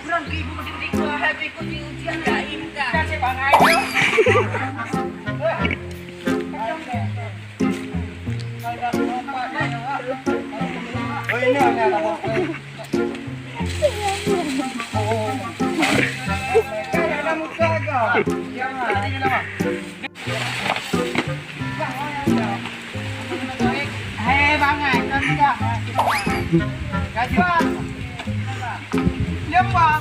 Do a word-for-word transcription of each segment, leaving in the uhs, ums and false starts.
Hei, bangai, kau tidak. Gajah. Lembah.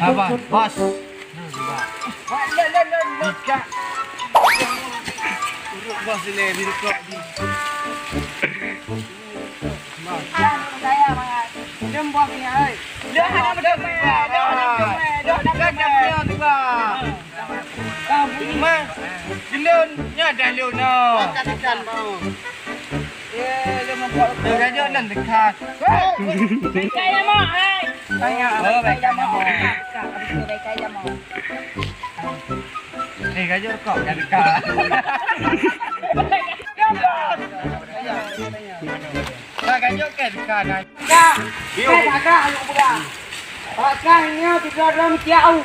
Apa? Bos. Bos ni, di dekat ni. Lôn buah keunyang, hei. Lôn hana meuteumé, lôn hana meuteumé, lôn hana meuteumé. Mas, di lôn, nyoe dah lôn, oh. Lôn raja nan dekat. Baikai jamok, hei. Oh, baikai jamok. Eh, raja kok dah dekat. Dah, raja kan dekat, nah. Ka, ka, ka, ka, ayo pegang. Pakai nyoe tiga gram tiau.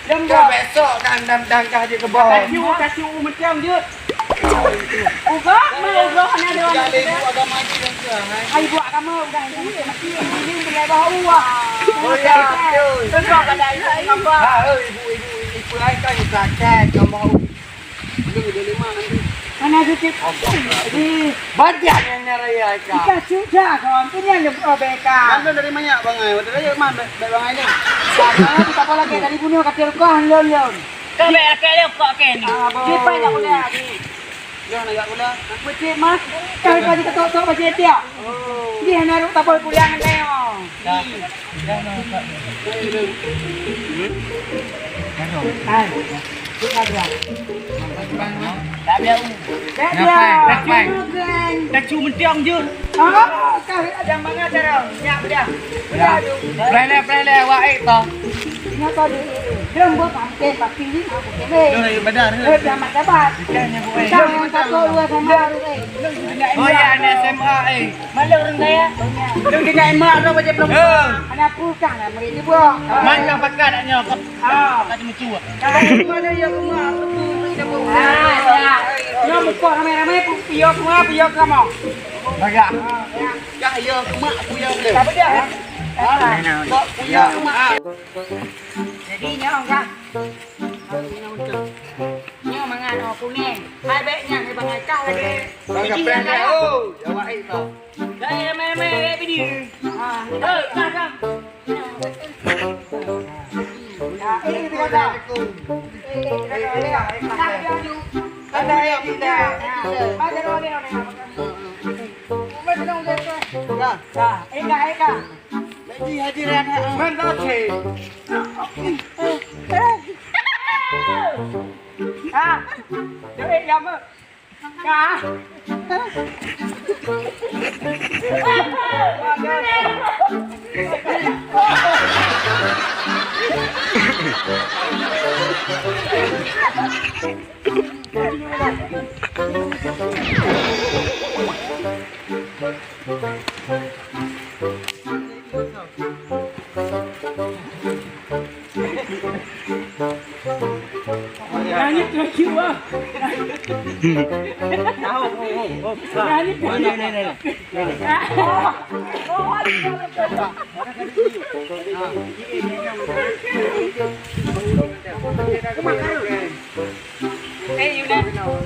Jam dua. Besok dan, dan, dan kah je ke bawah. Kacu, kacu macam je. Uga, mana uga ni ada orang. Tiga ribu agama je dan tu, hai. Hai, buat agama udah. Ini boleh bawa uang. Oh, ya, betul. Tengok pada ibu ngapa. Ha, eh, ibu, ibu, ibu, ai kan sakit, kamu. Mana sikit? Di banyak yang nyaraya ikan. Ikan cuca kawan tu ni yang lebih beka. Anda dari mana, Bang Ai? Waktu raya man, bek, bek Bang Ai ni. Sama kita apa lagi dari bunuh kata kau lon lon. Kau bek laki dia kok ken. Ah, boh. Dia banyak udah ni. Dia nak jak pula. Masjid mas. Kau kau kita tok tok masjid dia. Oh. Dia naruh tapal pulang ni. Oh. Hai. Ngapai? Ngapai? Tacu mentiong je. Oh, kau ada mana cara? Nyak dah. Udah tu. Prele, prele, wak ek to. Kenapa tu? Dia buat pakai, pakai ni, aku kena. Dia lagi badar, eh. Eh, dia amat dapat. Ikannya bukan. Kita orang satu, dua sama harus, eh. Oh ya, anak S M A, eh. Malu ureueng kaya. Lu tinggal emak tu baca belum. Eh. Anak pukang lah, murid ni, bro. Main kau pakai nak nyoe. Ah. Kau macam tu. Kalau mana yang rumah, aku tu, tu, tu. Ah, ya. Nyoe muka ramai-ramai, pu-, piyok semua, piyok kamu. Bagak. Ah, ya. Ya, ya, rumah aku yang boleh. Tak apa dia, ya? Ha? Tak punya rumah. Jadi, nyoe, kan? Nyoe mangan, oh, kuning. Hai, bèk nyan, hai, bangai kah lagèe. Bang, kapreh dah, oh. Jawab, eh, tau. Dah, ya, mè, mè, eh, bini. Ha, eh, kah, kah. Ya, eh, itu kata. Eh, eh, eh, eh, eh, eh. Ada, eh, kita. Ya. Ada, ada, ada, ada. Dah. Dah, eh, kah, eh, kah. Lagi hadiran, ha. Mantap, cik. Ha. Duit lama. Ka. Nangis lagi, wah. Tahu, oh, oh, oh. Nangis lagi. Nenek, nenek, nenek. Oh, oh, oh. Eh, yuk deh.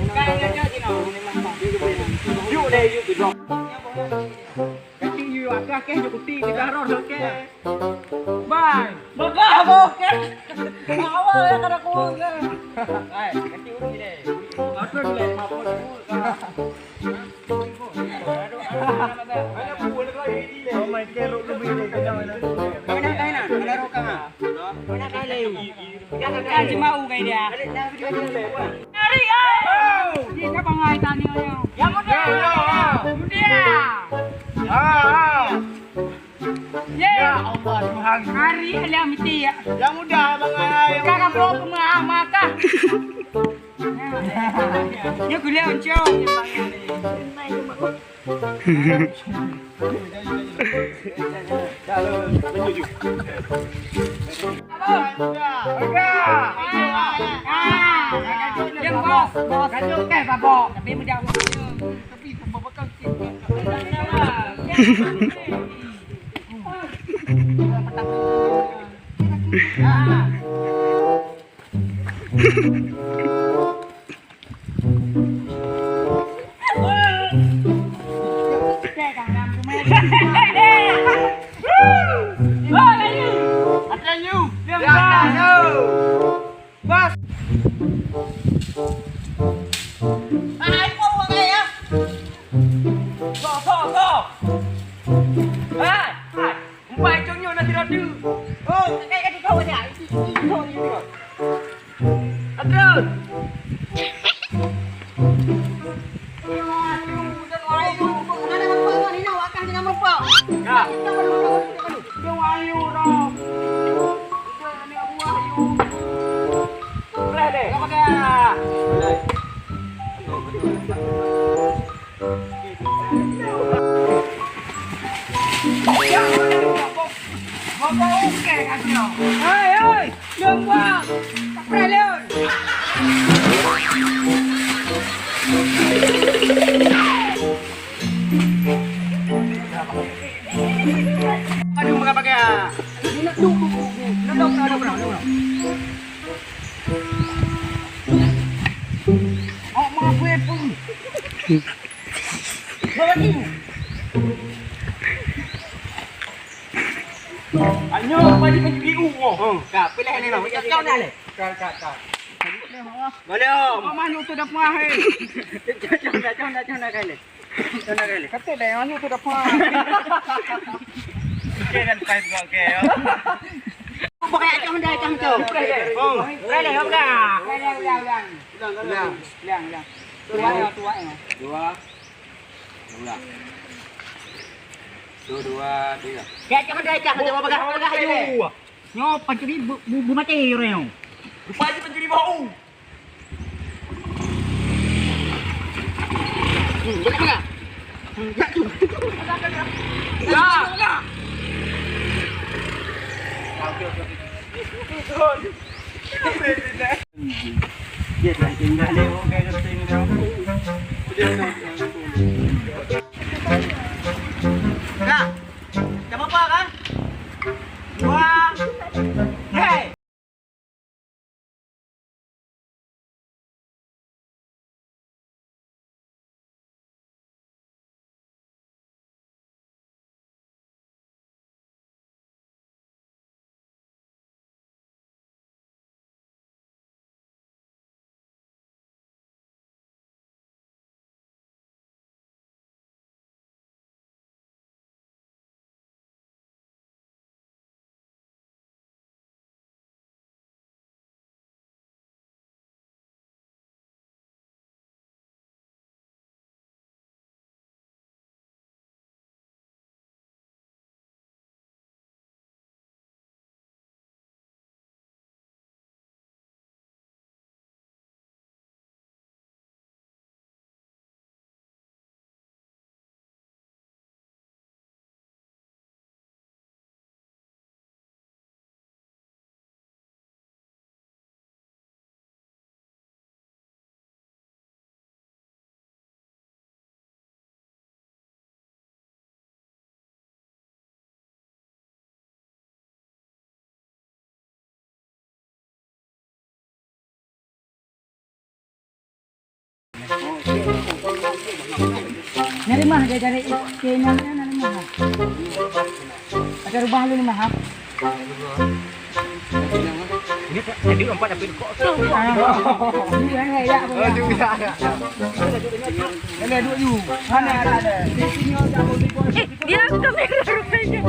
Kan ada je, no. Yuk deh, yuk deh. Kaki yuk, agak keh, yuk kuti, kita roh, oke. Bye. Bagaimana, oke? Awal ya, kada kuat, ya. Hai, kaki urus deh. Apa dulu, apa dulu? Ya Allah, Tuhan. Hari alam mesti ya. Yang muda, Abang Ai. Kakak bro, kemah mata. Nyoe gula uncong. Yang bos, bos. Tapi mudah. Tapi Bos. Ah, hai, kok buat gaya? Kok, kok, kok? Hai, hai. Empat icong nyoe na sidroe teuk. Oh, kakak kata kau aja. Itu, itu, itu, itu. Aduh. Ya. Boleh deh. Boleh. Hai, hai, Leon Bang. Kapreh, Leon. Aduh, pakai-pakai ah. Duduk, duduk, duduk, duduk. Awak mau apa pun? Anyo bagi bagi u. Oh, ka, pilih ni lah. Macam kau nak leh. Ka, ka, ka. Boleh, Om. Mama lu tu dah puas, eh. Jangan, jangan, jangan, jangan, jangan. Jangan, jangan. Kata dah, mama lu tu dah puas. Okey, dah lepas juga, okey, ya. Pakai acah dah, acah tu. Oh. Boleh, Om, dah. Boleh, ulang, ulang. Ulang, ulang. Ulang, ulang. Tuan, ya, tuan, ya. Dua. Ulang. Satu, dua, tiga. Ya, jangan dah, jangan, jangan, jangan, jangan, jangan. Nyoe pancuri bu, bu, bu mati orang nyoe. Lupa aja pancuri bau. Hmm, boleh pegang. Hmm, ya tu. Ya. Dia dah tinggal dia, orang kaya dah tinggal. Kak, dah berapa kan? Dua. Hei. Nyan limah dia cari, ke nyan, nyan limah. Ada rubah lu limah, ha? Ini tak jadi empat tapi kok. Ah. Ini yang ya, ya. Aduh, ya, ya. Ada dua you. Mana ada, ada. Di sini ada. Eh, dia kamera rupanya.